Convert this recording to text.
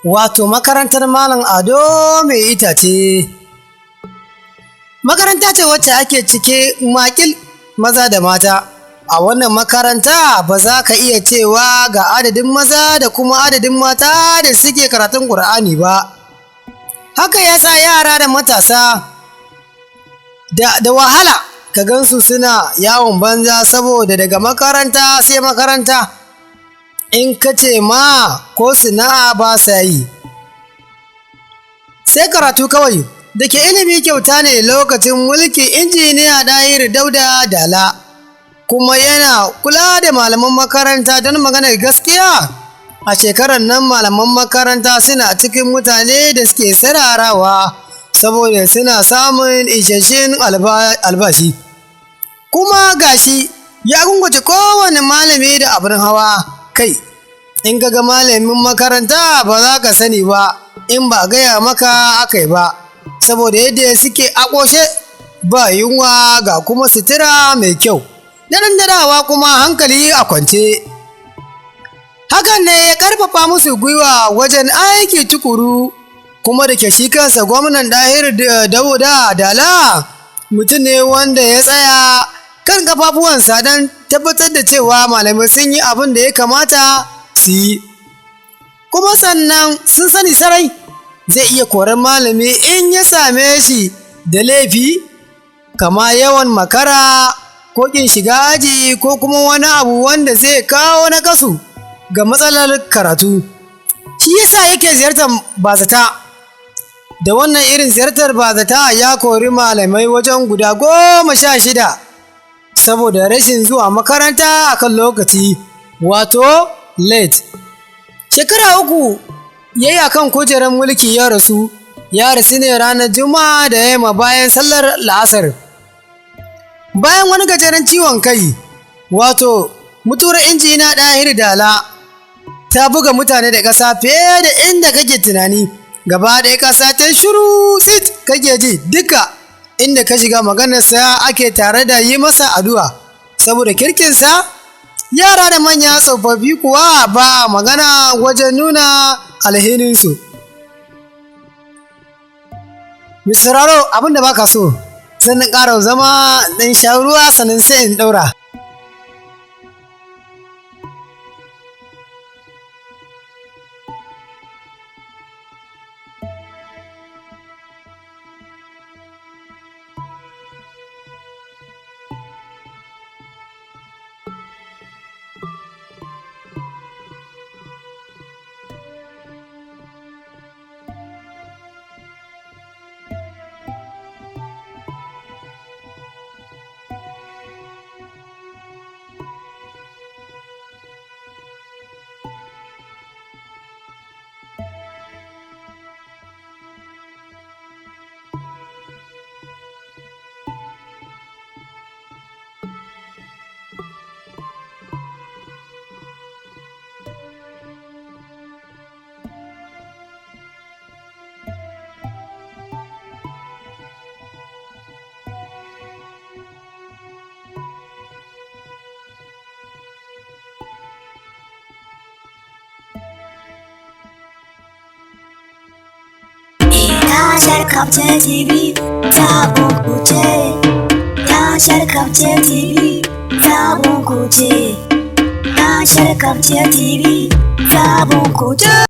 Wato makarantar Malam Ado Mai Itace. Makaranta ce wacce ake cike makil maza da mata. A wannan makaranta ba za ka iya cewa ga adadin maza da kuma adadin mata da suke karatun Ƙur'ani ba. Haka ya sa yara da matasa da wahala ka gansu suna yawon banza, saboda daga makaranta sai makaranta, in ka ce ma ko sana'a ba sa yi, sai karatu kawai. Da ke ilimi kyauta ne lokacin mulkin Injiniya Ɗahiru Dauda Dala, kuma yana kula da malaman makaranta. Don maganar gaskiya, a shekarar nan malaman makaranta suna cikin mutane da suke sararawa, saboda suna samun isasshen albashi, kuma gashi ya gunguce kowane malami da abin hawa. Kai, in ka ga malamin makaranta ba za ka sani ba in ba gaya maka aka yi ba, saboda yadda suke a ƙoshe, ba yunwa, ga kuma sutura mai kyau daren dadawa, kuma hankali a kwance. Hakan ne ya karfafa musu gwiwa wajen aiki tukuru. Kuma da ke shi kansa gwamnan Ɗahir Dauda Dala mutum ne wanda ya tsaya kan kafafuwansa don tabbatar da cewa malamai sun yi abin da ya kamata su yi, kuma sannan sun sani sarai zai iya koran malami in ya same shi da laifi, kama yawan makara ko ƙin shiga aji ko kuma wani abu wanda zai kawo nakasu ga matsalar karatu. Shi yasa yake ziyartar bazata. Da wannan irin ziyartar bazata ya kori malamai wajen guda 16 saboda rashin zuwa makaranta a kan lokaci, wato late. Shekara 3 ya yi a kan kujerar mulki ya rasu. Ya rasu ne ranar Juma'a da yamma bayan sallar la'asar, bayan wani gajeren ciwon kai. Wato mutuwar Injiniya Ɗahir Dala ta buga mutane da ƙasa fiye da inda kake tunani. Gaba ɗaya ƙasa ta shiru tsit kake ji, duka inda ka shiga maganarsa ake, tare da yi masa addu'a saboda kirkinsa. Yara da manya, tsofaffi kuwa ba magana wajen nuna alhininsu. Misraro, abin da baka so sannan ƙara zama ɗan sha ruwa, sannan sai in ɗaura. Tashar Kafce TV sabon kuce. Tashar Kafce TV sabon kuce. Tashar Kafce TV sabon kuce.